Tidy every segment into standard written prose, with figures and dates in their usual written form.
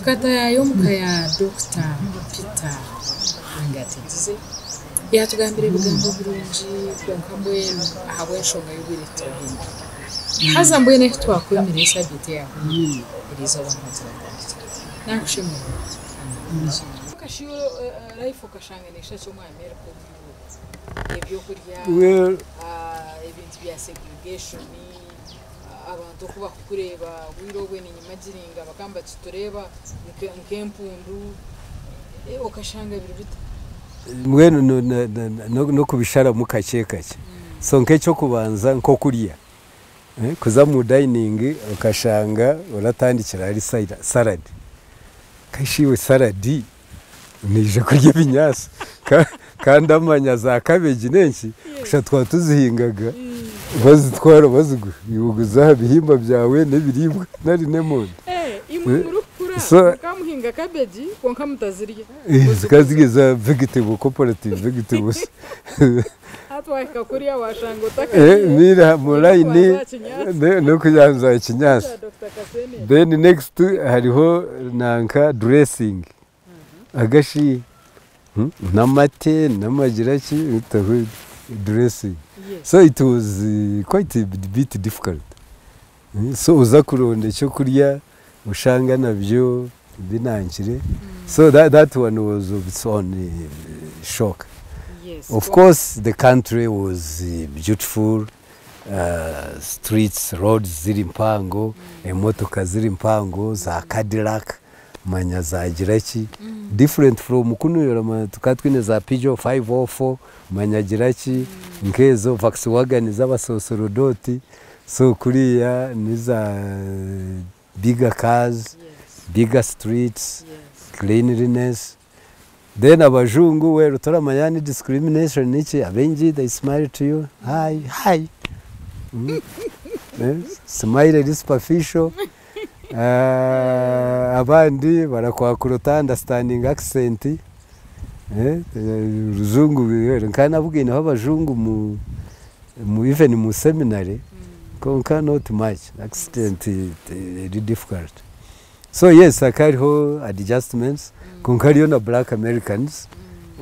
Tukataayaaya omuka ya Dokita Peter Ngategize, yaatugambira ebigambo birungi kwonka mbwenu ahabw'enshonga y'obwire tituraheebwa. Haza mbwenu ahu twakwemire esabiiti eyaahweire, eriizooba niho turatandikira. Naakushemererwa kandi nakushemeza. Kashi life okashanga neeshusha ki omu America obwire obwo? Ebyokurya, ebintu bya segregation. Abantu oku bakukureeba obwire obwe ninyimagiringa bakaba nibakitureeba nk'empundu okashanga biri bita? Mbwenu n'okubisharamu kakye kakye. So nk'eky'okubanza nk'okurya, kuza omu dining okashanga oratandikira ahari salad. Kashi iwe salad noija kurya ebinyaatsi kandi amanya za cabbage n'enki kusha twaba tuzihingaga bazitwara baziguza aha bihimba byawe n'ebiriibwa nari n'emondi. Imwe murikukura mukaba muhinga cabbage kwonka mutazirya. Zikaba ziri eza vegetable cooperative vegetables. Hati wahika kuriya washanga otakariire. Miire mu line n'okubanza aha kinyaatsi. Then next hariho nanka dressing agashi n'amate n'amagira ki dressing. So it was quite a bit difficult. So oza kuronda ekyokurya oshanga nabyo binankire. So that one was of its own shock. Of course the country was beautiful, streets, roads ziri mpango, emotoka ziri mpango za Cadillac, manya zagira ki, different from kunu oramanya tukaba twine za Peugeot 504, manya gira ki, nkezo Volkswagen z'abasosordooti, so kuriya niza bigger cars, bigger streets, cleanliness. Then abajungu well toramanya ni discrimination niki, abaingi they smile to you, hi, hi. Smile eri superficial, abandi barakwakura ota understanding accent, orujungu nkaba nabugaineho abajungu mu even mu seminary, kwonka not much, accent eri difficult. So yes hakaba hariho adjustments, kwonka hariyo na black Americans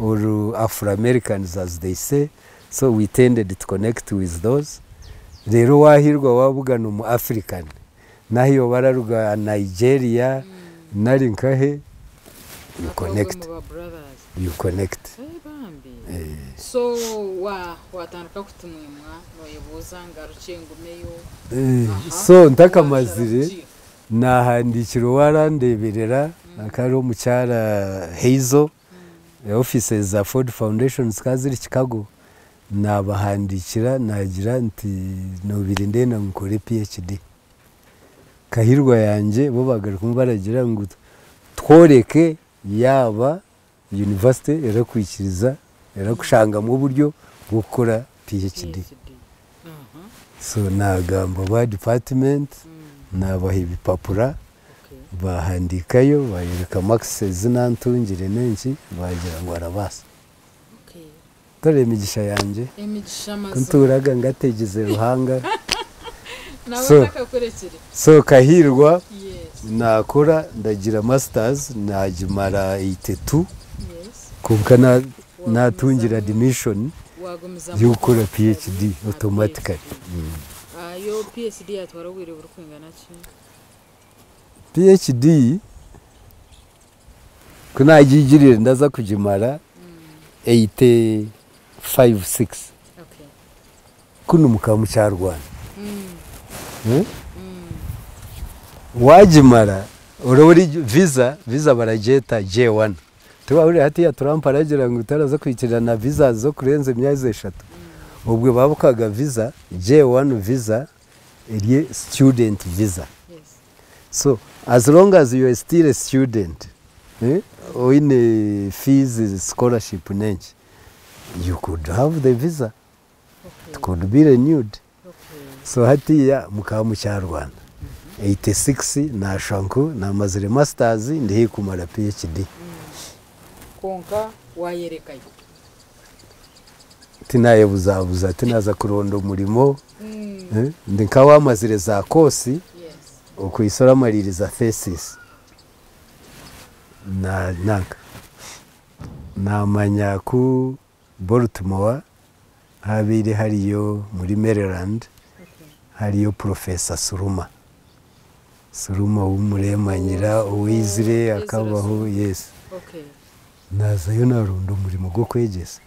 or Afro Americans as they say, so we tended to connect with those. Reero waahirwa waabugana omu African, n'ahu yooba araruga Nigeria nari nkahe, you connect, you connect. So watandika kutimwimwa noyebuuza ngarukye ngumeyo. So ntakamazire nahandiikira owarandeeberera akaba ari omukyara Hazel, offices za Ford Foundation zikaba ziri Chicago, nabahandiikira nagira nti nobiire ndenda ngu nkore PhD. Kahirwa yangye bo bagarukamu baragira ngu tworeke yaaba university erakwikiriza erakushangamu oburyo bw'okukora PhD. So nagamba ba department nabaha ebipapura bahandiikayo bayoreka marks ezi nantungire n'enki bagira ngu arabaasa. Dore emigisha yangye ku ntuuraga ngategize Ruhanga. So Kahirwa nakora ndagira masters nagimara 82 kwonka natungira admission y'okukora PhD automatically. Yo PhD yatwara obwire burikwingana ki? PhD ku nagigirire ndaza kugimara 85 6 kunu mukaba mukyarwana. Wagimara oraba ori visa, visa baragyeta J1. Tiwahurira hatiya Trump aragira ngu taraza kwikirira na visa z'okurenza emyezi eshatu. Obwe babukaga visa, J1 visa eri student visa. So as long as you are still a student, oine fees, scholarship n'enki, you could have the visa. It could be renewed. So hatiya mukaba mukyarwana. 86 nashwa nku namazire masters ndi haihi kumara PhD. Kwonka wayerekayo? Tinayebuzabuza, tinaza kuronda omurimo, ndi nk'awamazire za course okwisa oramaririza thesis. Nanka naamanya ku Baltimore habaire hariyo muri Maryland hariyo Professor Suruma. Suruma ou muremanyira owaizire akabaho, yes. Naazayo naaronda omurimo gw'okwegyesa.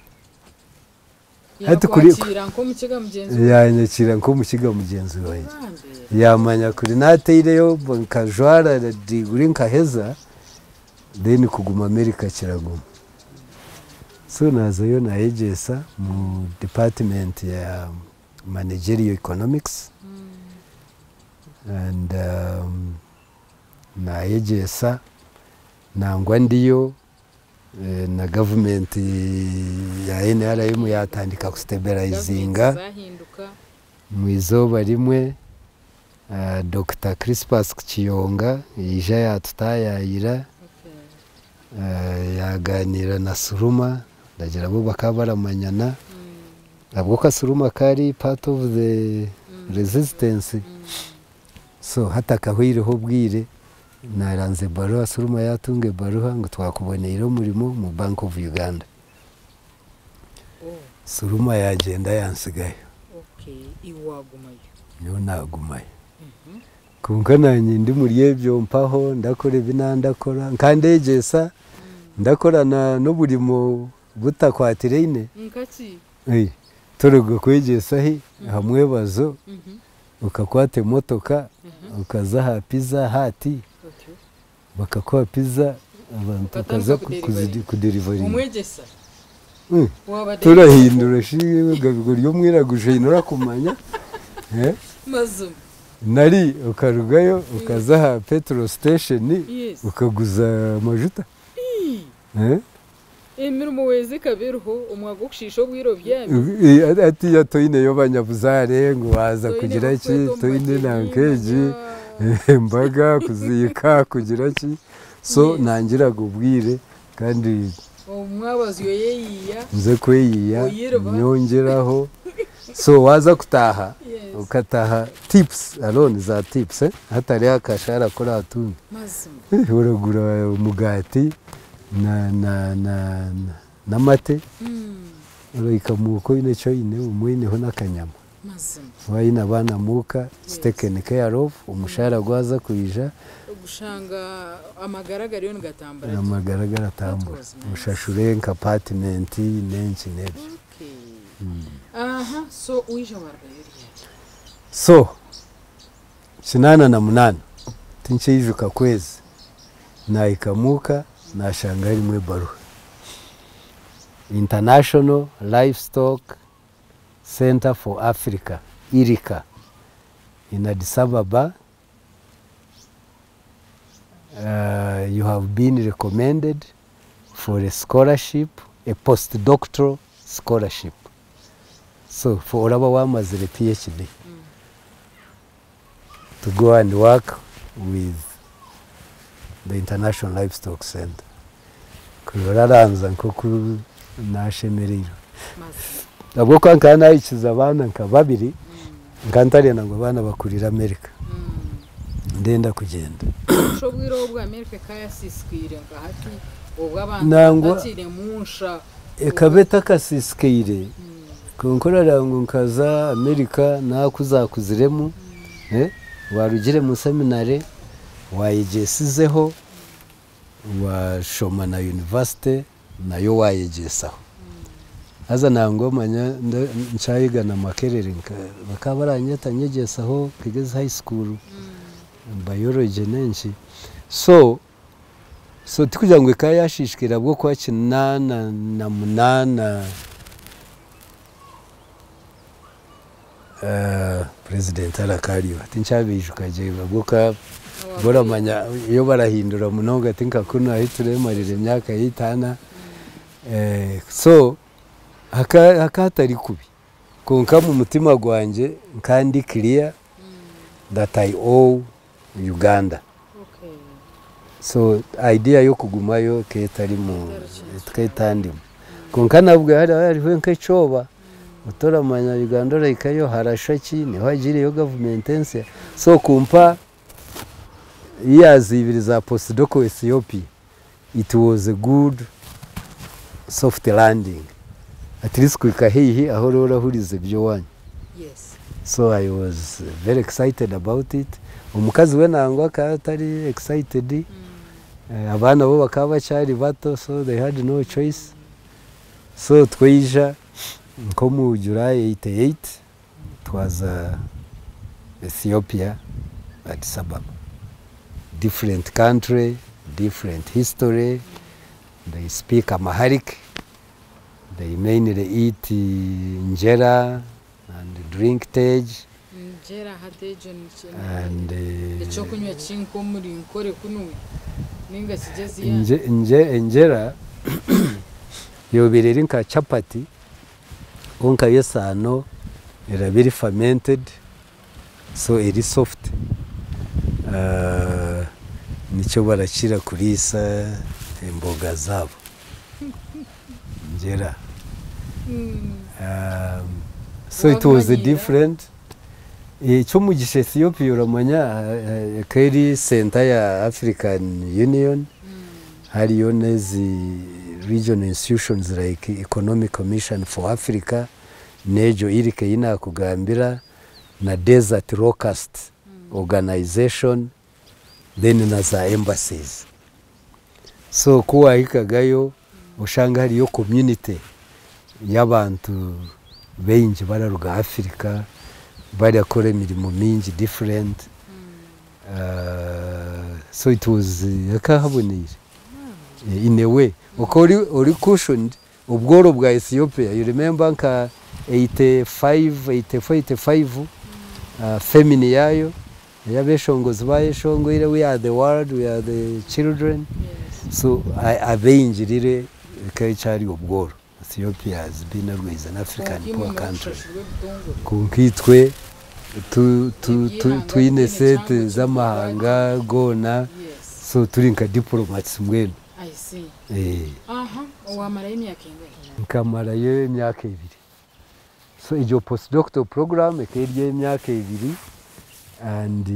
Hati kuri Yakwakira nk'omukiga mugyenzi wawe? Yanyakira nk'omukiga mugyenzi wangye. Bambi. Yamanya kuri naateireyo nkajwara diguri nkaheza, then kuguma America kiraguma. So naazayo naayegyesa mu department ya managerial economics and naayegyesa nangwa ndiyo na gavumenti ya NRM yatandika kustabilizinga. Gavumenti zahinduka. Mu izooba rimwe Dr. Crispus Kiyonga yaija yatutayaayira, yaganiira na Suruma, ndagira bo bakaba baramanyana, ahabw'okuba Suruma kari part of the resistance. So hatakahweireho obwire, naranza ebaruha, Suruma yatunga ebaruha ngu twakuboneire omurimo omu Bank of Uganda. Suruma yagyenda yansigayo. Okay, iwe wagumayo? Nyowe nagumayo. Kwonka nanye ndi muri ebyo mpaho ndakora ebi nandakora, nkandegyesa, ndakora n'oburimo butakwatiraine. Nkaki? Toruga kwegyesa hi aha mwebazo, okakwata emotoka, okaza aha Pizza Hut, bakakuha pizza, abantu Ukatandika okaza kudelivaringa. Kudelivaringa. Omwegyesa? Waba Turahindura shi ori omwiraguju haine orakumanya. Mazima. Nari okarugayo okaza aha petrol station okaguza amajuta. Emirimo weeza ekaba eriho, omwaka gw'okushiisha obwire obyami. Hatiiya toineyo banyabuzaare ngu waaza Toine kugira ki, bakweta omu toine bagyenyi, nanka egi embaga kuziika kugira ki. So nangiraga obwire kandi Omwabazyo yeyiya. Nze kweyiya Oyiriba. nyongyeraho. So waaza kutaaha, okataha tips alone za tips, hatariho akashara aku oratunga. Oragura omugati n'amate, orahika muuka oine eki oine, obumwe oineho n'akanyama. Waaba oine abaana muuka, it's taken care of, omushahara gwaza kwija, Ogushanga amagara gariyo nigatambura gye. Amagara garatambura. That was nice. Oshashure nka apartment n'enki n'ebyo. Okay. Aha, so wija warugayo ryari? So, 88, tinkyeijuka kwezi, naahika muuka naashanga harimu ebaruha. International Livestock Center for Africa, IRCA, in Addis Ababa, you have been recommended for a scholarship, a postdoctoral scholarship. So, for oraba wamazire PhD, to go and work with the International Livestock Center. Kuraranza nkoku nashemereirwe. Ahabw'okuba nkaba nahikiza abaana nka babiri, nkaba ntarenda ngu abaana bakurire America. Ndenda kugyenda. Busha obwire obwo America ekaba yasiisikaire nka hati, obwo abantu Nangwa batakiine munsha? Ekaba etakasiisikaire, kwonka orareba ngu nkaza America naakuzakuziremu, warugire mu seminary, wayegyesizeho, washoma na university nayo wayegyesaho. Haza nangwa omanya nkyayega na Makerere bakaba baranyeta nyegyesaho Kigezi High School, biology n'enki. So tikugira ngu ekaba yashiishikaire ahabw'okuba 88, president arakariho, tinkyabaijuka gye ahabw'okuba boramanya iyo barahindura munonga, tinka kunu ahu turemarira emyaka y'eitaana. So hakaba hatari kubi, kwonka omu mutima gwangye nkaba ndi clear that I owe Uganda. So idea y'okugumayo ekaba etarimu, ekaba etandimu. Kwonka nabwe hariho nk'ekyoba, otoramanya Uganda orahikayo harashwa ki, niho hagiireyo gavumenti ensya. So kumpa years ibiri za postdoc Ethiopia. It was a good soft landing at least kuhika haihi ahu oriho orahuriza eby'owaanyu. Yes. So I was very excited about it. Omukazi we nangwa akaba atari excited, abaana bo bakaba bakyari bato so they had no choice. So twaija nk'omu July 88 twaza Ethiopia, Addis Ababa. Different country, different history, they speak Amharic, they mainly eat injera and drink tej. Injera hati egyo niki And ekyokunywa kinkomuri nkore kunwe ninga kigyezi ya Injera yobaire eri nka chapati kwonka yo esaano eraba eri fermented so eri soft. Nikyo barakira kuriisa emboga zaabo injera. So it was Wamanyira? different. Ekyomugisha Ethiopia oramanya eka eri center ya African Union, hariyo n'ezi regional institutions like Economic Commission for Africa, n'egyo IRC ei naakugambira, na Desert Locust Organization, then na za embassies. So ku waahikagayo oshanga hariyo community y'abantu baingi bararuga Africa, barakora emirimo mingi different. So it was hakahaboniire in a way. Oka ori, ori cushioned obworo bwa Ethiopia, you remember nka 85, 84, 85 famine yayo ey'abeshongozi bayeshongoire, "We are the world, we are the children." Yes. So abaingirire ekyari obworo. Ethiopia has been always an African Kwonka poor imwe country. murikushashurwa ebitongore. Konka itwe Eby'eihanga twine biine sente kyangu z'amahanga goona. Yes. So turi nka diplomats mbwenu. I see. Eh. Aha, wamarayo emyaka ingana? Nkamarayo emyaka 2. So egyo postdoctoral program ekaba eri ey'emyaka 2 and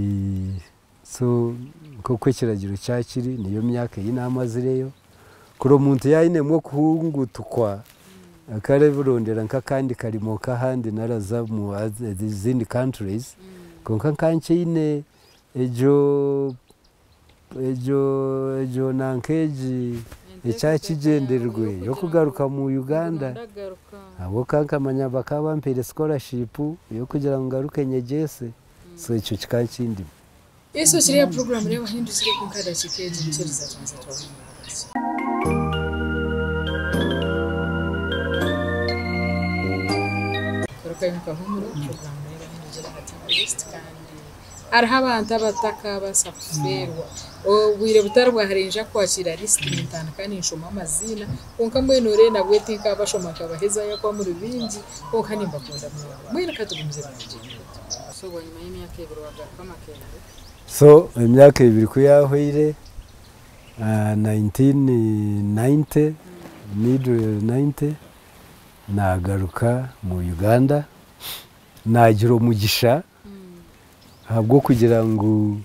so nk'oku ekiragiro kyakiri niyo myaka ei naamazireyo. Kuri omuntu yaayinemu okuhungutukwa akarebirondera nk'akandi karimo k'ahandi naraza mu ezindi countries, konka nkankyaine egyo nanka egi ekyakigyendererwe y'okugaruka mu Uganda. Ndagaruka. Ahabw'okuba nkamanya bakaba bampaire scholarship y'okugira ngu ngaruke nyegyese, so ekyo kikaba kindimu. Yesu kiriya program reba hindukire ku nkadakiika egi nkyeriza twanza twabona. Garuka mukahumura program reba hindukire hati list kandi hariho abantu abatakabaasa kufeerwa obwire butari bwahare nja kwakira lisiti nintandika ninshoma amaziina, kwonka mbwenu orenda bwete nkabashoma nkabahezayo kuba muri bingi, kwonka nimbakunda munonga. Mbwenu katugumize murugyendo. So bwanyima y'emyaka 2 wagaruka Makerere? So emyaka 2 ku yahweire, 1990, middle 90, nagaruka mu Uganda. Nagira omugisha ahabw'okugira ngu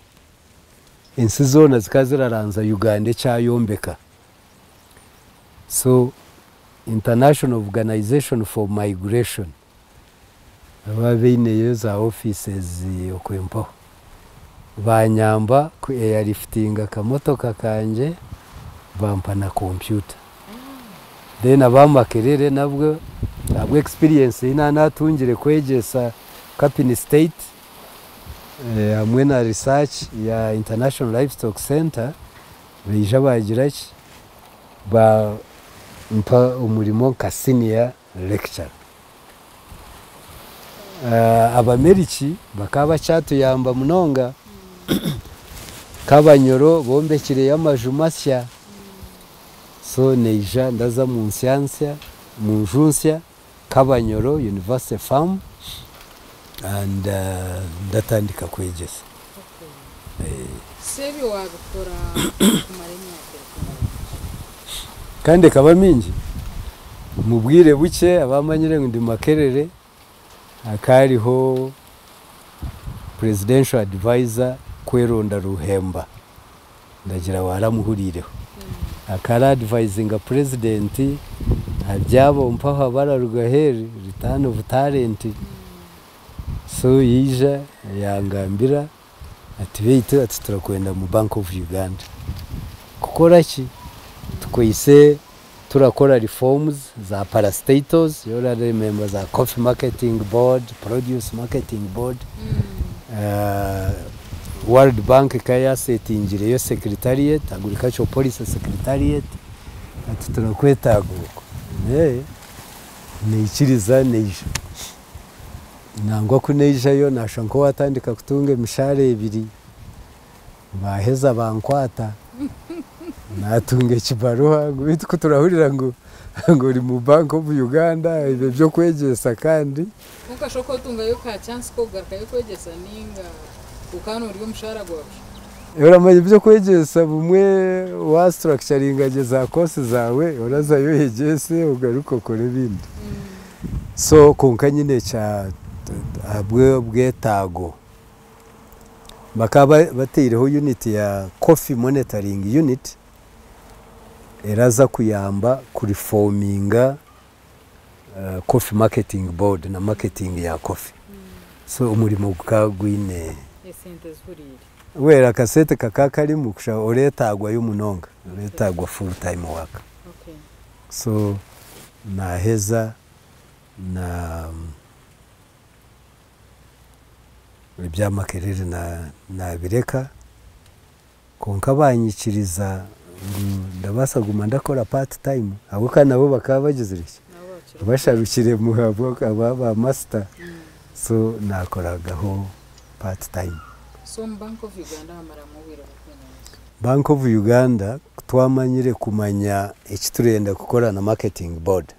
ensi zoona zikaba ziraranza Uganda ekyayombeka. So International Organization for Migration baba baineyo za offices okwempahwa, banyamba ku airliftinga akamotoka kangye, bampa na computer. Then aba Makerere nabwo ahabwa experience ei naatungire kwegyesa Kapini State hamwe na research ya International Livestock Center, baija bagira ki, bampa omurimo nka senior lecturer. Abameriki bakaba bakyatuyamba munonga. Kabanyoro bombekireyo amaju masya, so neija ndaza mu nsyansya mu nju nsya Kabanyoro University Farm and ndatandika kwegyesa. So ebyo wabikora kumara emyaka erikumara? Kandi ekaba mingi mu bwire bukye. Abamanyire ngu ndi Makerere hakariho presidential advisor Kweronda Ruhemba, ndagira waramuhurireho. Akara advisinga purezidenti aha byabo mpaho abararuga aheeru return of talent. So yaija yangambira ati beitu ati turakwenda mu Bank of Uganda. Kukora ki? Tukwaitse turakora reforms za parastatals, you already remember za Coffee Marketing Board, Produce Marketing Board. World Bank ekaba yasetingireyo secretariat, Agricultural Policy Secretariat, ati turakwetaaga okwo. Naikiriza naija. Nangwa ku naijayo nashusha nk'owatandika kutunga emishahara ebiri, baaheza bankwata, natunga ekibaruha ngu beitu kuturahurira ngu ori mu Bank of Uganda ebyo by'okwegyesa kandi. Kwonka shi okotungayo ka chance k'okugarukayo kwegyesa ninga okaba norya omushaara gwa busha? Oramanya eby'okwegyesa bumwe wa structuringa gye za course zaawe orazayo oyegyese ogaruke okore ebindi. So kwonka nyine kya ahabw'obwetaago bakaba bataireho unit ya Coffee Monitoring Unit eraza kuyamba kureforminga Coffee Marketing Board na marketing ya coffee. So omurimo gukaba gwine. Esente zihuriire. Well akasente kakaba karimu kusha oreetaagwayo munonga, oreetaagwa full time work. So naaheza na ebya Makerere naabireka kwonka banyikiriza ngu ndabaasa kuguma ndakora part time ahabw'okuba nabo bakaba bagizire ki? Basharukiremu ahabw'okuba ba master so naakoragaho part time. So omu Bank of Uganda wamaramu obwire burikwingana ki? Bank of Uganda ku twamanyire kumanya eki turenda kukora na marketing board,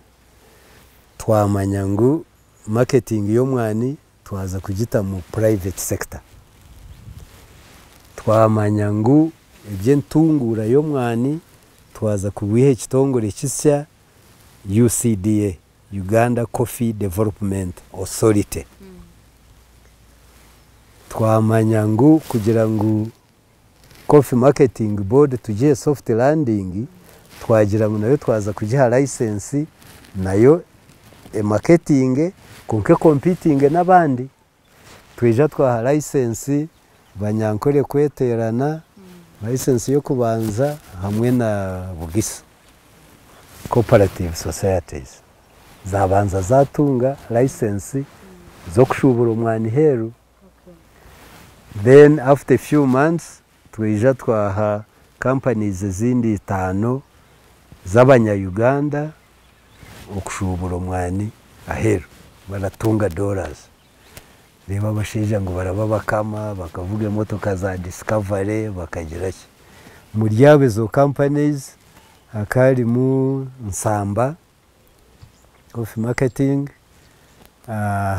twamanya ngu marketing y'omwani twaza kugita mu private sector. Twamanya ngu eby'entunguura y'omwani twaza kubiha ekitongore kisya UCDA, Uganda Coffee Development Authority. Twamanya ngu kugira ngu Coffee Marketing Board tugihe soft landing, twagira ngu nayo twaza kugiha license nayo emaketinge kwonka ekompitinge n'abandi. Twija twaha license Banyankore kweteerana, license y'okubanza hamwe na Bugisu Cooperative Societies zabanza zatunga license z'okushuubura omwani heeru. Then after a few months twija twaha companies ezindi itaano z'abanya Uganda okushuubura omwani aheeru baratunga dollars. Reeba abashaija ngu baraba bakama bakavuga emotoka za Discovery bakagira ki. Omuri abo ezo companies hakaba harimu Nsamba Coffee Marketing,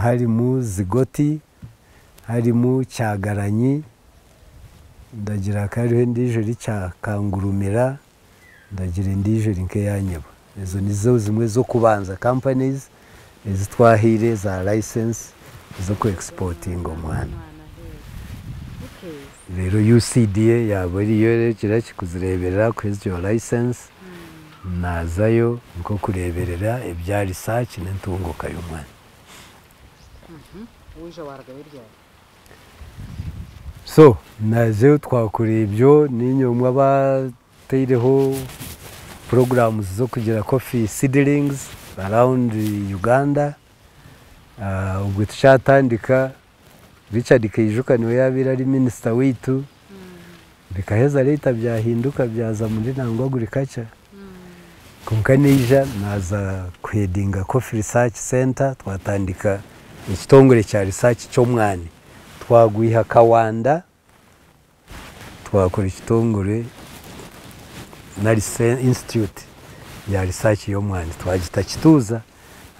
harimu Zigoti, harimu Kyagaranyi, ndagira hakaba hariho endiijo eri Kangurumira, ndagira endiijo eri nk'eyanyebwa. Ezo nizo zimwe z'okubanza companies ezi twahaire za license z'oku exportinga omwani. Reero UCDA yaaba eriyo eregira ki kuzireeberera kuha ezo license, naazayo nk'okureeberera ebya research n'entunguuka y'omwani. Waija warugayo ryari? So naazayo twakora ebyo, niinye omwe abaataireho programs z'okugira coffee seedlings around Uganda. Obwe tukyatandika Richard Kaijuka niwe yaabaire ari minisita waitu, bikaheza later byahinduka byaza muri nangwa agriculture. Kwonka naija naaza kuheadinga Coffee Research Centre twatandika ekitongore kya research ky'omwani. Twagwiha Kawanda twakora ekitongore nari institute ya research y'omwani twagita Kituuza.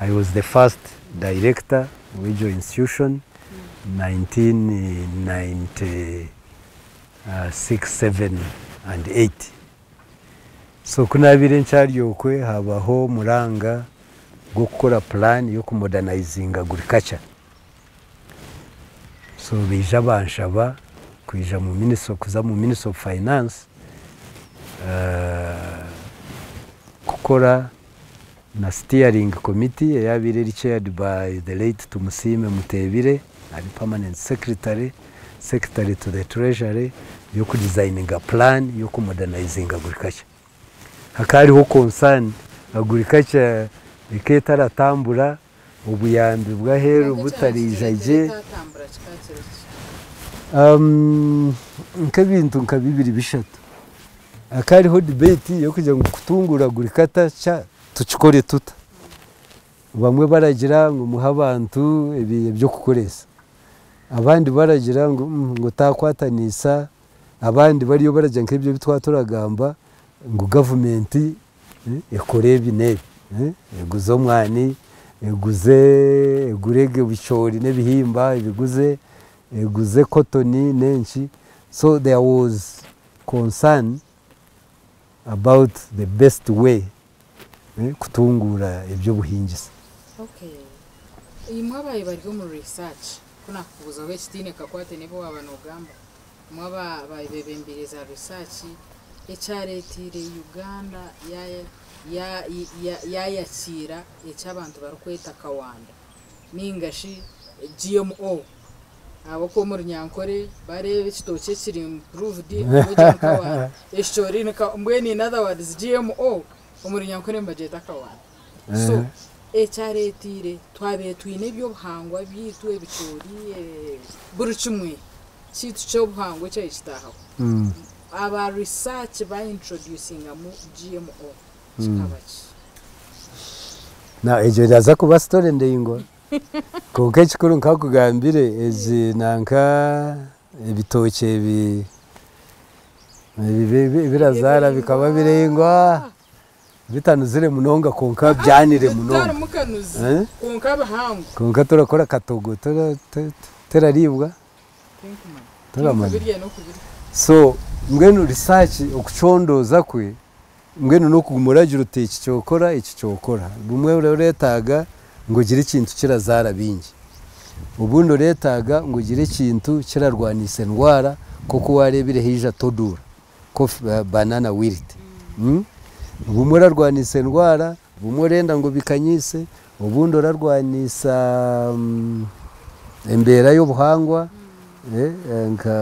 I was the first director w'egyo institution 1996, 7 and 8. So ku naabaire nkyari okwe habaho omuranga gw'okukora plan y'okumodernizinga agriculture. So baija banshaba kwija mu ministry kuza mu Ministry of Finance. y'okukora na steering committee eyabaire eri chaired by the late Tumusiime Mutebile ari permanent secretary, secretary to the treasury y'okudesigninga plan y'okumodernizinga agriculture. Hakaba hariho concern agriculture ekaba etaratambura, obuyambi bw'aheeru butariija gye. Nk'ebintu nka bibiri bishatu. Hakaba hariho debate y'okugira ngu kutunguura agriculture tukikore tuta? Bamwe baragira ngu muhe abantu eby'okukoresa, abandi baragira ngu ngu otakwataniisa, abandi bariyo baragira nk'ebyo ebi twaba turagamba ngu gavumenti ekore ebi n'ebi, eguze omwani, eguze egure ebicoori n'ebihimba ebiguze, eguze cotton n'enki, so there was concern about the best way kutunguura eby'obuhingisa. Okay. Imwe abaye bari omu research, ku nakukubuuzaho ekitiine kakwate n'ebi waaba noogamba, imwe abaye bebembeire za research, ekyareeteire Uganda yaayakiira eki abantu barikweta kawanda ninga shi GMO, ahabw'okuba omu Runyankore bareeba ekitookye ekiri improved ni kawanda, ekicoori ni mbwenu in other words GMO omu Runyankore nibagyeta kawanda. So ekyareeteire twabaire twine eby'obuhangwa byaitu ebicoori buri kimwe kyaitu ky'obuhangwa ekyabaire kitaahaho, aba research baintroducingamu GMO kikaba ki? Now egyo eraza kuba story ndaingwa, kwonka ekikuru nkakugambire egi nanka ebitookye ebi ebirazaara bikaba biraingwa bitanuzire munonga kwonka byanire munonga. Bitarimu kanuzi kwonka bihango. Kwonka turakora katogo terariibwa? Tinkumanya. Toramanya. Tinkubirya n'okubirya. So mbwenu research okucondooza kwe mbwenu n'okuguma oragira oti eki kyokora, eki kyokora. Bumwe oreetaaga ngu ogire ekintu kirazaara bingi. Obundi oreetaaga ngu ogire ekintu kirarwanisa endwara nk'oku waareebire haija toduura, banana wilt. Obumwe orarwanisa endwara, obumwe orenda ngu bikanyise, obundi orarwanisa embeera y'obuhangwa nka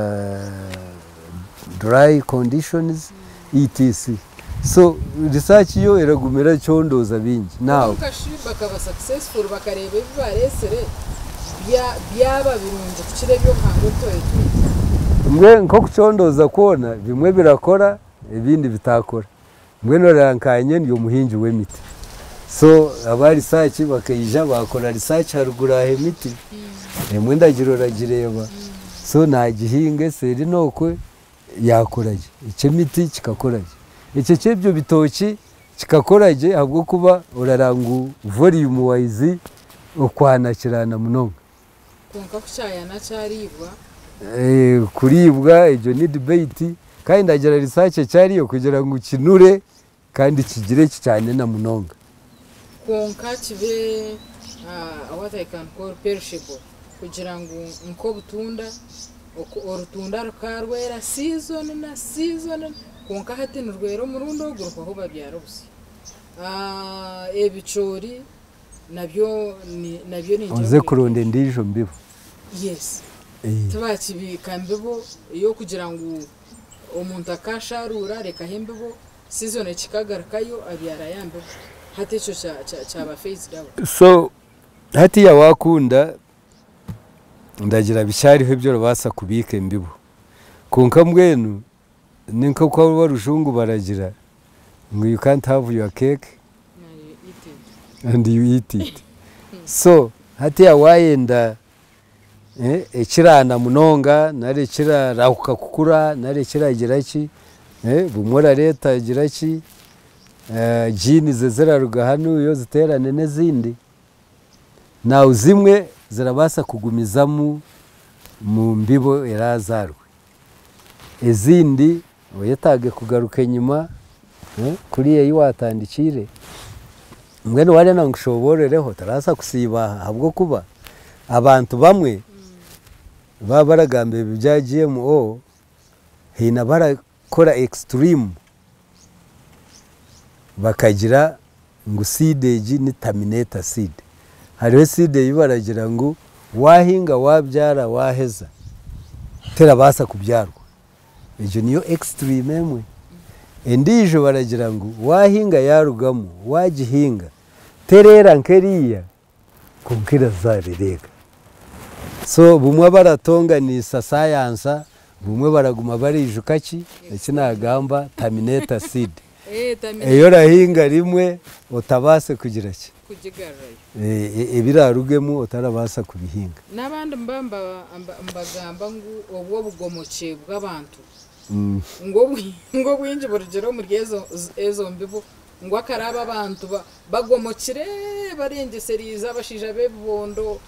dry conditions etc. So research yo eraguma eracondooza bingi. Now Kwonka shi bakaba successful bakareeba ebi bareesire byaba birungi kukira eby'obuhangwa ebi twbaire twine? Mbwenu nk'okucondooza kwona bimwe birakora ebindi bitakora. Mbwenu oreba nkanye ndi omuhingi w'emiti. So aba research bakaija bakora research haruguru aha emiti, emwe ndagira oragireeba, so nagihinga eseeri n'okwe yakora gye, eky'emiti kikakora gye. Ekyo eky'ebyo bitookye kikakora gye ahabw'okuba orara ngu volume wise okwana kiraana munonga. Kwonka ku kyayana kyariibwa? Kuriibwa egyo ni debate kandi ndagira research ekyariyo kugira ngu kinure kandi kigire kikyanena munonga. Kwonka kibe what I can call perishable, kugira ngu nk'obutunda, orutunda rukarwera season na season, kwonka hati nirwera omurundi ogu ruhwaho babyara obusya. Ebicoori nabyo ningira Oze kuronda endiijo mbibo. Yes. Tibakibiika mbibo ey'okugira ngu omuntu akasharuura arekaho embibo, season kikagarukayo abyara ya mbibo. Hati ekyo kyaba phased out. So hatiya waakunda ndagira bikyariho ebi orabaasa kubiika embibo. Kwonka mbwenu ni nk'oku abarujungu baragira ngu you can't have your cake and you eat it. So hatiya waayenda ekiraana munonga nari ekirarahuka kukura nari ekiragira ki, bumwe orareeta gira ki, genes eziraruga hanuya oziteerane n'ezindi. Now zimwe zirabaasa kugumizamu mu mbibo erazaarwe. Ezindi oyetaage kugaruka enyima kuriya ei waatandikiire. Mbwenu waarenda ngu nkushobororeho torabaasa kusiiba aha ahabw'okuba abantu bamwe baba baragamba ebi bya GMO haine abarakora extreme. Bakagira ngu seed egi ni terminator seed. Hariho seed ei baragira ngu waahinga waabyara waaheza terabaasa kubyarwa. Egyo niyo extreme emwe. Endiijo baragira ngu waahinga yaarugamu waagihinga tereera nk'eriiya kwonka erazaara ereega. So bumwe abaratonganiisa sayansa bumwe baraguma baraijuka ki eki naagamba terminator seed. Ei orahinga rimwe otabaase kugira ki? Kugigarurayo. Ebirarugemu otarabaasa kubihinga. N'abandi nibaba nibagamba ngu obu obugomokye bw'abantu ngu obwingi burugire omuri ezo mbibo ngu akaraaba abantu bagomokire barengyesereize abashaija b'ebibondo,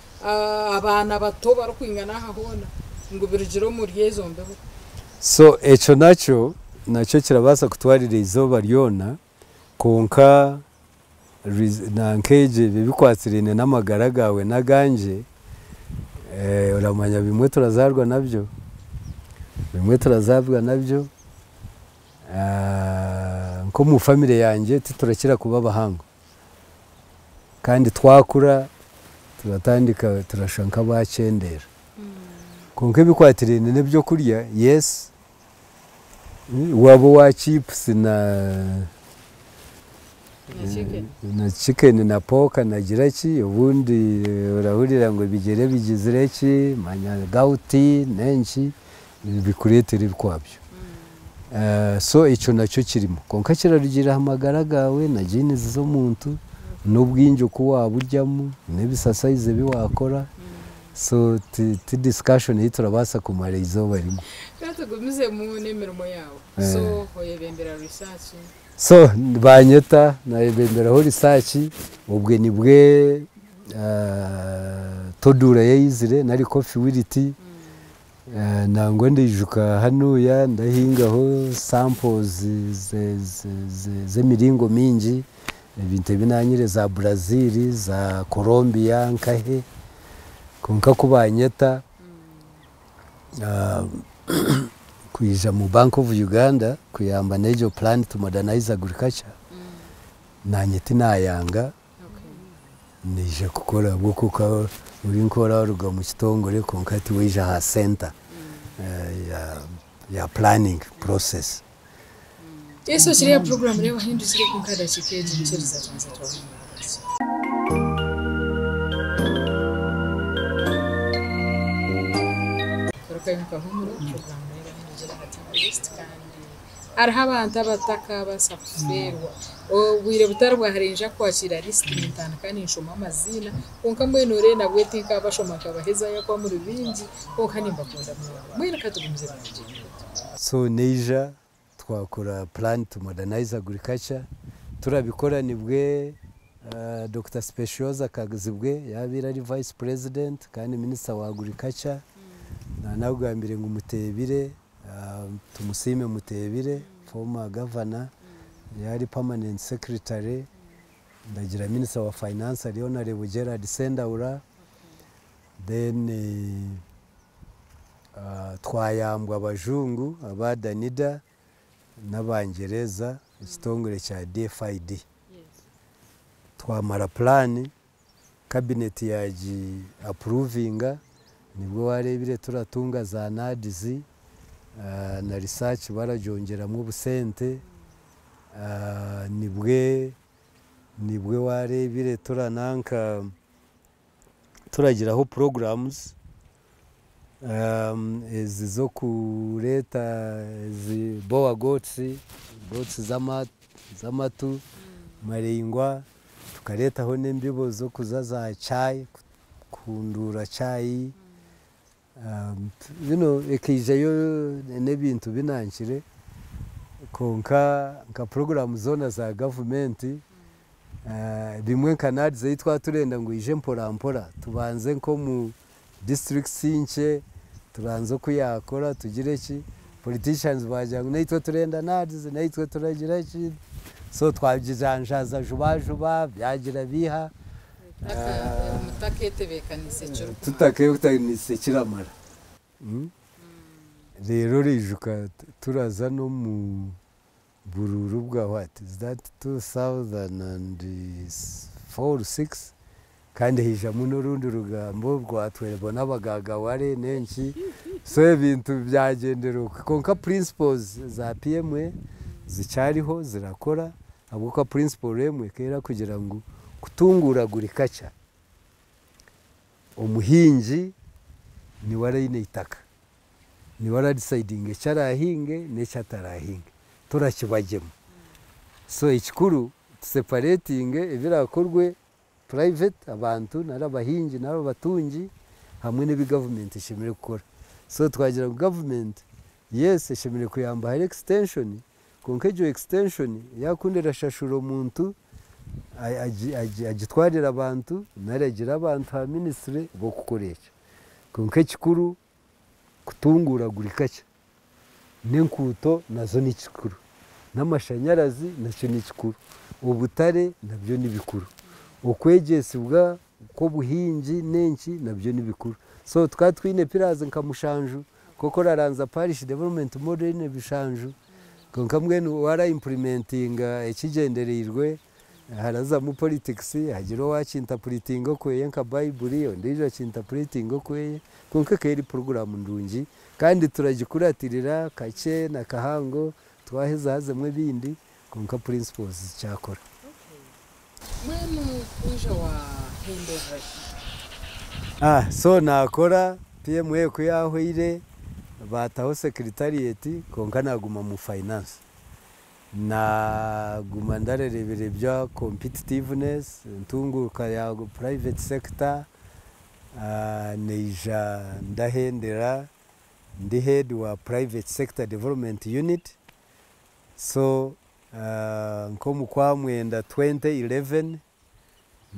abaana bato barikwingana aha hoona ngu birugire omuri ezo mbibo. So ekyo nakyo nakyo kirabaasa kutwarira eizooba ryona kwonka nanka egyo ebyo ebikwatsiraine n'amagara gaawe n'agangye, oramanya bimwe turazaarwa nabyo, bimwe turazaarwa nabyo, nk'omu famire yangye titurakira kuba bahango kandi twakura turatandika turashusha nk'abakyendeera. Kwonka ebikwatiraine n'ebyokurya yes, waaba owa chips na na chicken na pork nagira ki obundi orahurira ngu ebigyere bigizire ki manya gout n'enki bikureetera ebikwabyo. So ekyo nakyo kirimu kwonka kirarugiirira aha magara gaawe na genes z'omuntu n'obwingi oku waaburyamu n'ebisasayizi ebi waakora so ti discussion ei turabaasa kumara eizooba rimwe. Ka tugumizemu n'emirimo yaawe. So oyebembera research? So banyeta nayebemberaho research obwe nibwe Todura yaizire nari Coffee Wilt nangwa ndaijuka hanuya ndahingaho samples z'emiringo mingi ebintu ebi nanyire za Brazil, za Colombia nkahe kwonka ku banyeta kwija mu Bank of Uganda kuyamba n'egyo plan to modernize agriculture nanye tinayanga naija kukora ahabw'okuba ori nk'oraruga omu kitongore kwonka hati waija aha center ya planning process. Yesu kiriya program reba hindukire kwonka dakiika egi nkyeriza twanza twahumura. Garukayo mukahumura program reba hindukire aha TV West kandi hariho abantu abatakabaasa kufeerwa. Obwire butari bwa hare ninja kukwakira lisiti nintandika ninshoma amaziina kwonka mbwenu oreeba nabwe tinkabashoma nkabahezayo ahakuba muri baingi kwonka nimbakunda munonga. Mbwenu katugumize n'obugyeni bwaitu. So naija twakora plan to modernize agriculture turabikora nibwe Dokita Specioza Kagizibwe yabaire ari vice president kandi minister wa agriculture nanakugambire ngu Muteebire, Tumusiime Muteebire former governor yari permanent secretary, ndagira minister wa finance ari Honourable Gerald Sendawura, then twayambwa abajungu aba Danida n'abangyereza ekitongore kya DFID. Twamara plan, cabinet yagi approvinga nibwo wareebire turatunga za NAADS na research baragyongyeramu obusente, nibwe nibwe wareebire turananka turagiraho programs ezi z'okureeta ezi boer goats, goats z'amatu maraingwa, tukareetaho n'embibo z'okuza za chai kuhunduura chai, ekaijayo n'ebintu binankire kwonka nka puroguraamu zoona za gavumenti bimwe nka NAADS ei twaba turenda ngu eije mpora mpora tubanze nk'omu disiturikiti nkye tubanze oku yaakora tugire ki, politicians baagira ngu naitwe turenda NAADS naitwe turagira ki, so twagijanjaaza juba juba byagira biiha. Mutaketebeekanise ekirikumara. Tutaketebeekanise kiramara. Reero oraijuka turaza n'omu Bururu bwa what is that 2004 6 kandi haijamu n'orundi rugambo rwatwebwa n'abagagaware n'enki, so ebintu byagyendera okwe. Kwonka principles za PMA zikyariho zirakora ahabw'okuba principle emwe ekaba erakugira ngu kutunguura agriculture, omuhingi niwe araine eitaka, niwe aradecidinga eki araahinge n'eki ataraahinge, torakibagyema. So ekikuru tuseparatinge ebiraakorwe private abantu nari abahingi nari abatungi hamwe n'ebi gavumenti eshemereire kukora. So twagira ngu gavumenti yes eshemereire kuyamba ahari extension, kwonka egyo extension yaakunda erashashura omuntu agitwarire abantu nari agire abantu aha ministry b'okukora ekyo. Kwonka ekikuru kutunguura agriculture n'enkuuto nazo ni kikuru, n'amashanyarazi nakyo ni kikuru, obutare nabyo ni bikuru, okwegyesibwa kw'obuhingi n'enki nabyo ni bikuru. So tukaba twine pillars nka mushanju nk'oku oraranza parish development model eine bishanju, kwonka mbwenu waara implementinga ekigyendereirwe harazamu politics hagire owakinterpretinga okweye nka Baiburi, ondiijo akinterpretinge okweye, kwonka ekaba eri puroguraamu ndungi kandi turagikuratirira kakye na kahango twaheza hazemu ebindi kwonka principles zikyakora. Mbwenu waija wahenderera ki? So naakora PMA ku yaahweire baataho secretariat kwonka naaguma omu finance. Naaguma ndareebera ebya competitiveness, entunguuka ya private sector, naija ndahendera ndi head wa private sector development unit. So nk'omu Kwamwenda 2011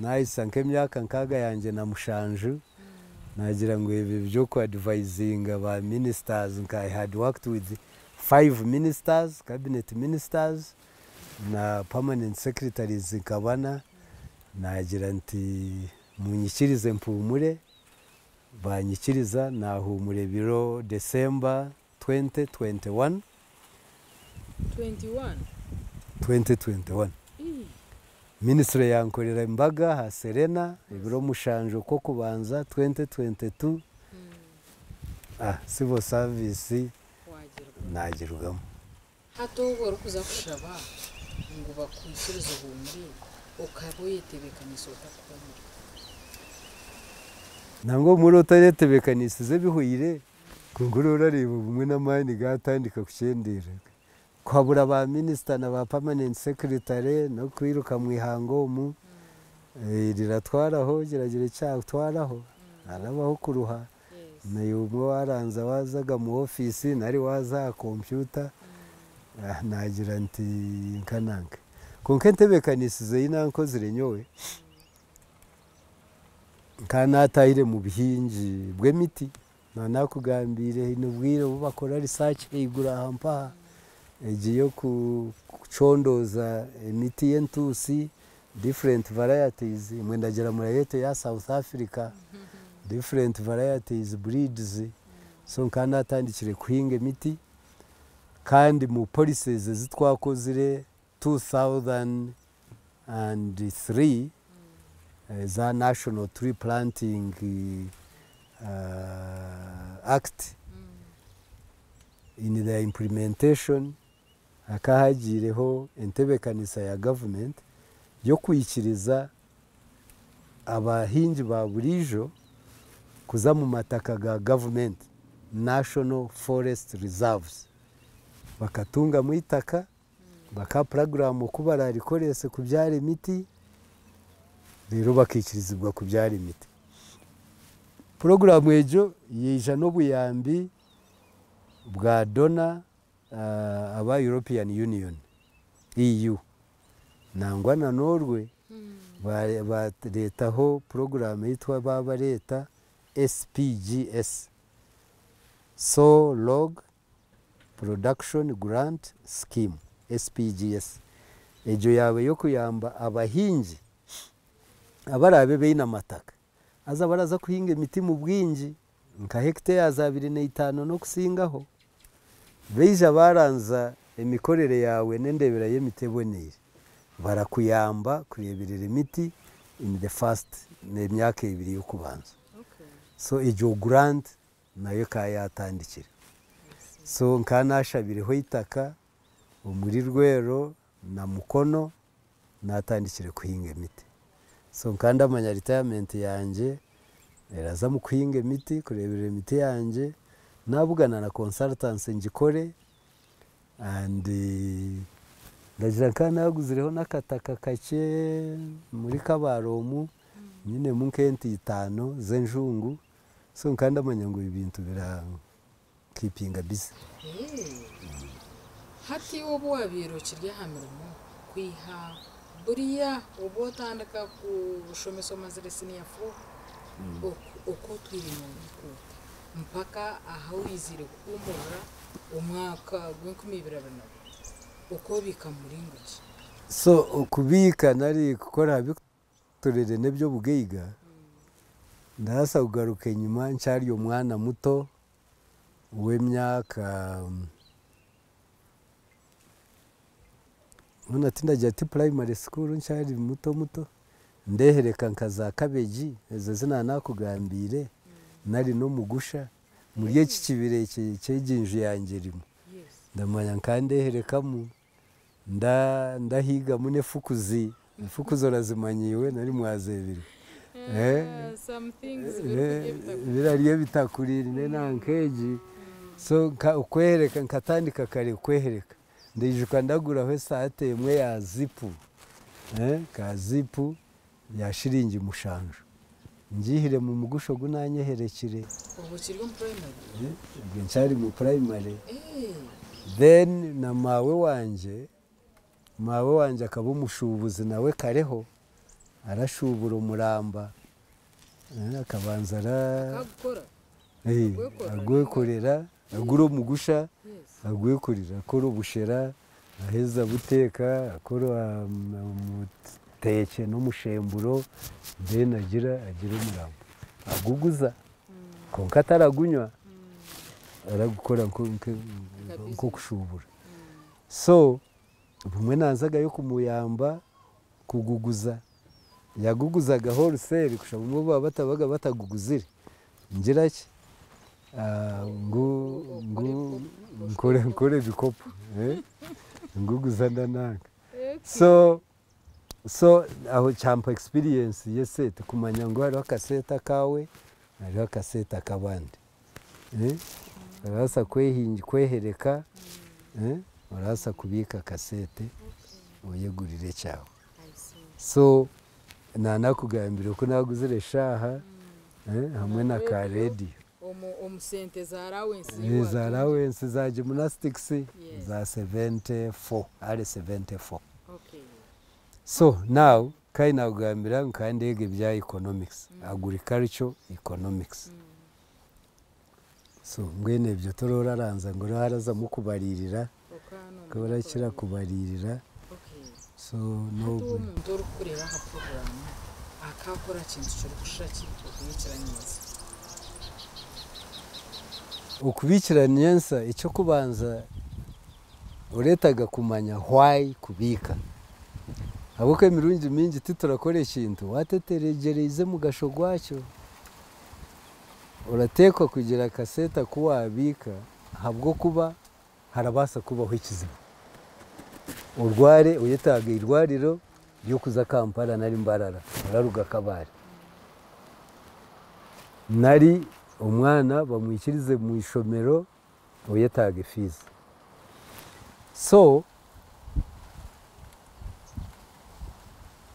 naahitsya nk'emyaka nkaaga yangye na mushanju, naagira ngu ebi by'oku-advisinga ba ministers nka I had worked with five ministers, cabinet ministers na permanent secretaries nka bana, naagira nti munyikirize mpuumure, banyikiriza naahuumura ebiro December 2021. 21? 2021. Ministry yankorera embaga aha Serena ebiro 7 Okw'okubanza 2022. Civil service naagirugamu. Hati obu orikuza kushaba ngu bakwikirize ohuumure, okaba oyetebeekaniise ota kuhuumura? Nangwa obumwe oraba otayetebeekaniisize ebihweire, kwonka oraba orareeba obumwe n'amaani gaatandika kukyendeera. Kuhabura ba minisita na ba permanent secretary n'okwiruka omu ihanga omu, riratwaraho kiragira ekyatwaraho, harabaho okuruha. Naiwe obumwe waaranza waazaga omu ofiisi nari waaza aha kompyuta, naagira nti nka nanka. Kwonka entebeekanisize ei nankozire nyowe, nkaba naatahire mu buhingi bw'emiti, naaba naakugambiire haine obwire obu bakora research ahaiguru aha mpaha, egi y'okucondooza emiti y'entuusi, different varieties, imwe ndagira murayeta eya South Africa, different varieties, breeds, so nkaba naatandikire kuhinga emiti kandi mu policies ezi twakozire 2003 eza National Tree Planting Act, in their implementation hakaba hagiireho entebeekanisa ya gavumenti y'okwikiriza abahingi ba buriijo kuza mu mataka ga gavumenti, National Forest Reserves, bakatungamu eitaka, bakaha puroguraamu oku baraarikorese kubyara emiti, reero bakaikirizibwa kubyara emiti. Puroguraamu egyo yaija n'obuyambi bwa donor aba European Union, EU, nangwa na Norway bareetaho puroguraamu ei babareeta SPGS, Saw Log Production Grant Scheme, SPGS. Egyo yaaba ey'okuyamba abahingi abaraabe baine amataka, haza baraza kuhinga emiti mu bwingi nka hectares 25 n'okusingaho, baija baranza emikorere yaawe n'endeebera y'emiti eboneire, barakuyamba kureeberera emiti in the first emyaka ebiri y'okubanza. So egyo grant nayo ekaba yaatandikire. So nkaba naashabireho eitaka omuri Rwero na Mukono naatandikire kuhinga emiti. So nkaba ndamanya retirement yangye eraza omu kuhinga emiti, kureeberera emiti yangye, naabugana na consultancy ngikore and ndagira nkaba naaguzireho n'akataka kakye omuri Kabale omu, nyinemu nk'ente itaano z'enjungu, so nkaba ndamanya ngu ebi bintu bira keepinga busy. Hati iwe obu waabaire okiri aha mirimo kwiha buriya obu otandika kushomesa omazire siniya fo, oku otwire noobiika ota mpaka ahu oiziire kuhuumurira omwaka gw'enkumi ibiri abiri na gumwe? Oku obiika mu muringo ki? So okubiika nari kukora aha bikuturire n'eby'obugaiga, ndabaasa kugaruka enyima nkyari omwana muto w'emyaka mbwenu tindagira ti primary school nkyari muto muto, ndeehereka nka za cabbage ezo ezi naaba naakugambiire nari n'omugusha muri eki kibira eki ky'egi nju yangye erimu. Ndamanya nkaba ndeeherekamu, ndahiigamu n'efukuzi, efukuzi orazimanya iwe nari mwazeebire? Birarya ebitakuri n'enanka egi, so okwehereka nkatandika kare kwehereka. Ndaijuka ndaguraho esaati emwe ya zipu, ka zipu ya shiringi 7 ngiihire mu mugusha ogu naanyeherekire. Obwo okiri omu primary? Obwo nkyari mu primary. Then na maawe wangye, maawe wangye akaba omushuubuzi nawe kareho, arashuubura omuramba, akabanza Akagukora? Agwekorera, agura omugusha, agwekorera, akora obushera, aheza abuteeka, akora omuteekye n'omushemburo, then agira omuramba, aguguza kwonka taragunywa, aragukora nk'okushuubura. So bumwe naazagayo kumuyamba kuguguza, yaguguzaga wholesale kusha bumwe obu baba batabaga bataguguzire, ngira ki, ngu nkore ebikopo, nguguza ndananka. So aho kyampa experience y'esente kumanya ngu hariho akasente akaawe, hariho akasente ak'abandi. Orabaasa kwehereka, orabaasa kubiika akasente oyegurire ekyawe. So naanakugambira oku naaguzire eshaaha hamwe na ka rediyo. Omu sente za allowance? Za allowance za gymnastics za 74, early 74. So now kandi naakugambira nkaba ndeega ebya economics, agriculture economics. So mbwenu ebyo toroora araanza ngu harazamu kubariirira, okaba orakira kubariirira. So Hati omuntu orikukureeba aha puroguraamu akaakora kintu kirikushusha ki okubiikira nyentsya? Okubiikira nyentsya, eky'okubanza oreetaaga kumanya why kubiika. Ahabw'okuba emirundi mingi titurakora ekintu watetegyereize omugasho gwakyo. Orateekwa kugira akasente aku waabiika ahabw'okuba harabaasa kubaho ekizibu. Orware oyetaaga eirwariro ry'okuza Kampala nari Mbarara oraruga Kabale. Nari omwana bamwikirize omu ishomero oyetaaga fees. So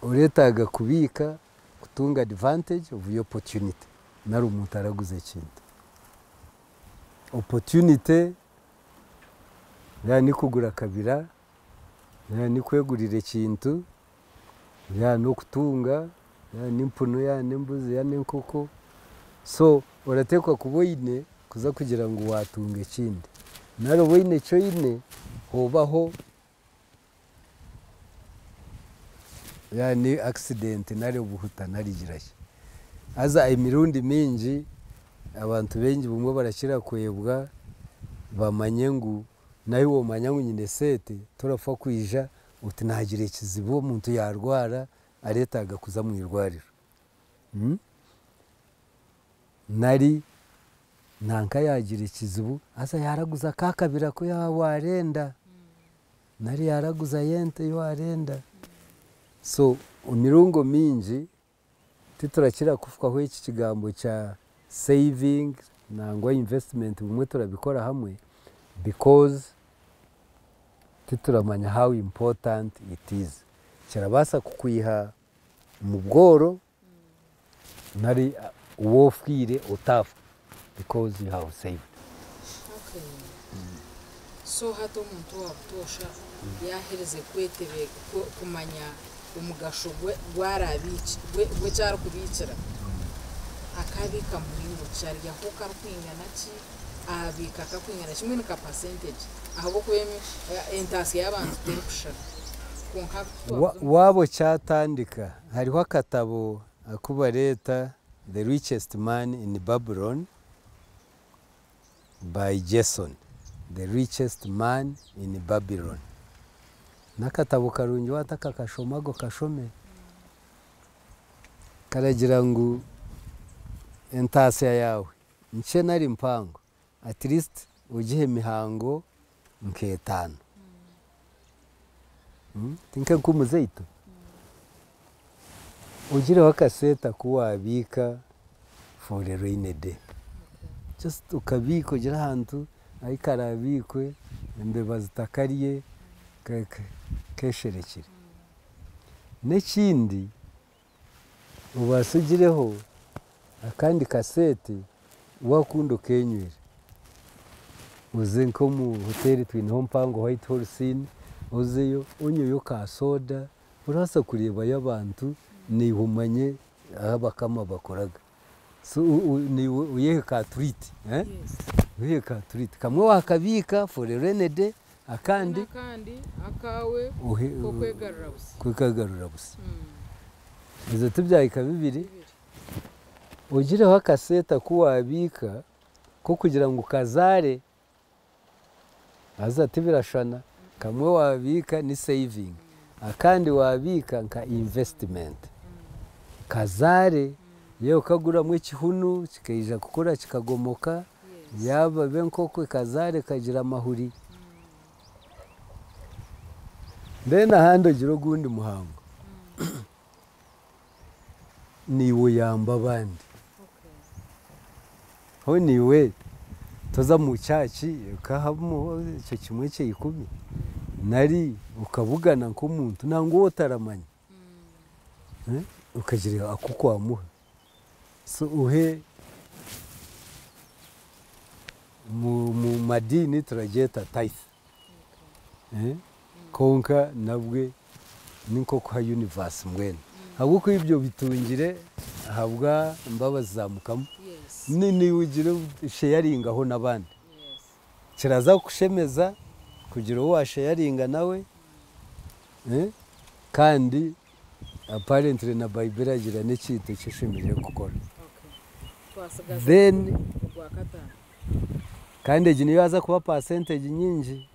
oreetaaga kubiika kutunga advantage of your opportunity nari omuntu araguza ekintu. Opportunity yaaba ni kugura akabira, yaaba ni kwegurira ekintu, yaaba n'okutunga, yaaba n'empunu, yaaba n'embuzi, yaaba n'enkoko, so orateekwa kuba oine kuza kugira ngu waatunga ekindi. Nari oba oine eki oine, hobaho yaaba ni accident nari obuhuta nari giraki. Haza emirundi mingi abantu baingi bumwe barakira kwebwa bamanye ngu Naiwe omanya ngu nyine sente torafa kwija oti naagira ekizibu omuntu yaarwara areetaaga kuza omu irwariro. Nari nanka yaagira ekizibu haza yaaraguza ka kabira aku waarenda nari yaaraguzayo ente ei waarenda. So emiringo mingi titurakira kufukaho eki kigambo kya saving nangwa investment bumwe turabikora hamwe because tituramanya how important it is. Kirabaasa kukwiha omu bworo nari waaba ofiire otaafa because you have saved. Okay. So hati omuntu owa butoosha yaaherize kwetebe kumanya omugasho gw'eki arikubiikira, akabiika muringo ki? Aryaho karikwingana ki? Abiika kakwingana ki? Mbwenu ka percentage ahabw'okuba entaasya y'abantu terikushushana. Kwonka Waaba okyatandika hariho akatabo aku bareeta The Richest Man in Babylon by Jason. The Richest Man in Babylon. N'akatabo karungi waaba otakakashomaga okashome. Karagira ngu entaasya yaawe nkye nari mpango at least ogihe emihango nk'etaano. Ti nk'enkumu zaitu? Ogireho akasente aku waabiika for a rainy day. Just okabiika ogire ahantu ahu karaabiikwe embeba zitakarye kesherekire. N'ekindi obaase ogireho akandi kasente waakunda okenywera. Oze nk'omu hoteeri twineho mpango White Horse Inn, ozeyo onyweyo ka soda, orabaasa kureebayo abantu naiwe omanye ahu abakama bakoraga. So naiwe oyehe ka treat, oyehe ka treat. Kamwe waakabiika for a rainy day akandi N'akandi akaawe k'okwegarura busya. Kwegarura busya. Ezo tibyahika bibiri, ogireho akasente aku waabiika k'okugira ngu kazaare, haza tibirashushana, kamwe waabiika ni saving, akandi waabiika nka investment. Kazaare, yewe okaguramu ekihunu kikaija kukura kikagomoka, yaaba enkoko ekazaara ekagira amahuri. Then ahandi ogire ogundi muhango, niiwe oyamba abandi. Ho niiwe toza mu church okahamu ekyo kimwe kya ikumi nari okabugana nk'omuntu nangwa ou otaramanya okagira aku wamuha. So ohe omu madiini turagyeta tithe, kwonka nabwe ni nk'okuha universe mbwenu ahabw'okuba ibyo bitungire ahabwa mbabazi za Mukama, niiwe ogire osheyaringaho n'abandi. Kiraza kukushemeza kugira ou waasheyaringa nawe kandi apparently na Baiburi eragira n'ekintu eki oshemereire kukora. Then kandi egi niyo yaaza kuba percentage nyingi.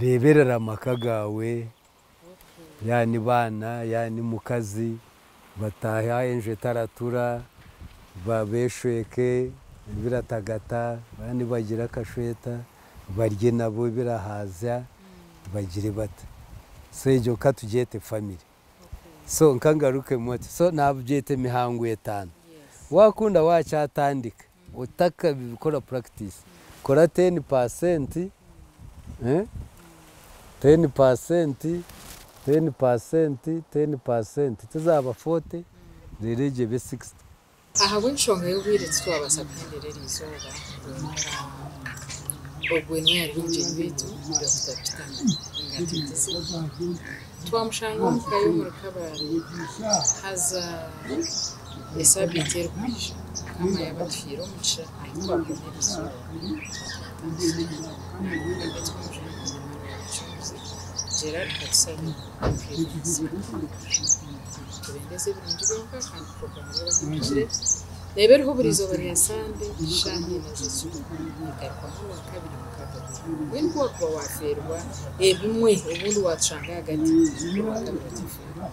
Reeberera amaka gaawe, yaaba ni baana, yaaba ni mukazi, bataahe aha enju etaratura, beeshweke ebiratagata, baaba nibagira akashweta, barye nabo ebirahaazya, bagire bata. So egyo katugyete family. So nkangarukemu ati, so naabyeta emihango etaano. Waakunda waakyatandika otakabikora practice, kora 10%, 10%, 10%, 10%, tizaaba 40, reero egyo ebe 60. Ahabw'enshonga y'obwire titwabaasa kuhendera eri izooba kwonka ogwe niwe yari omugyenyi waitu Dokita Peter Ngategize. Twamushanga omu ka ye omuri Kabale haza esaabiiti erikwija Mukama yaaba atuhaire omugisha ahu twakoma eri izooba twatandikire. Nitwe Omujuni Emmanuel Mucunguzi, Gerard Katusabe Clemence. Nitubendeza ebirungi byonka kandi puroguraamu y'abahindukire. Reeba eriho buri izooba rya Sande shaaha ina z'ekiro negarukamu Orwakabiri mukaaga gw'eihangwe. Mbwenu ku wakuba waafeerwa ebimwe obundi waatushanga ahagati, Orwakabiri otifeerwa.